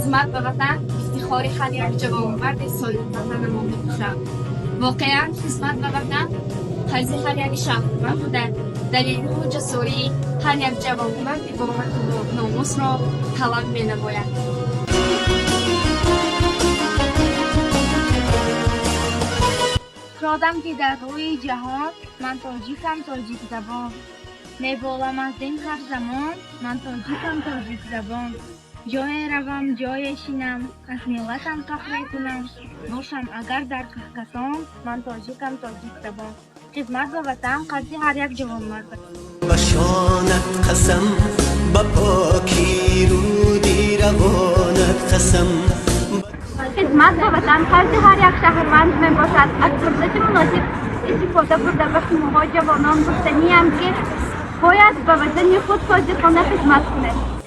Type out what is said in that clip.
Хизмат ба ватан ифтихори ҳар як ҷавонмарди соҳибватанамон мебошад. Воқеан, хизмат ба ватан қарзи ҳар як шаҳрванд буда, далелҳу ҷасории ҳар як ҷавонмарди бовату номусро талаб менамояд. Шодам, ки дар рӯи ҷаҳон ман тоҷикам, тоҷикзабон. Меболам аз дин ҳар замон, ман тоҷикам, тоҷикзабон. Ҷое равам, ҷое шинам, аз миллатам фахре кунам. Бошам агар дар каҳкашон, ман тоҷикам, тоҷикзабон. Хизмат ба ватан қарзи ҳар як ҷавонмард. Ба шонат қасам, ба покӣ руди равонат қасам. Хизмат ба ватан қарзи ҳар як шаҳрванд мебошад. Аз фурсати муносиб истифода бурда, ба шумоҳо, ҷавонон, гуфтаниям, ки бояд ба ватани худ содиқона хизмат кунед.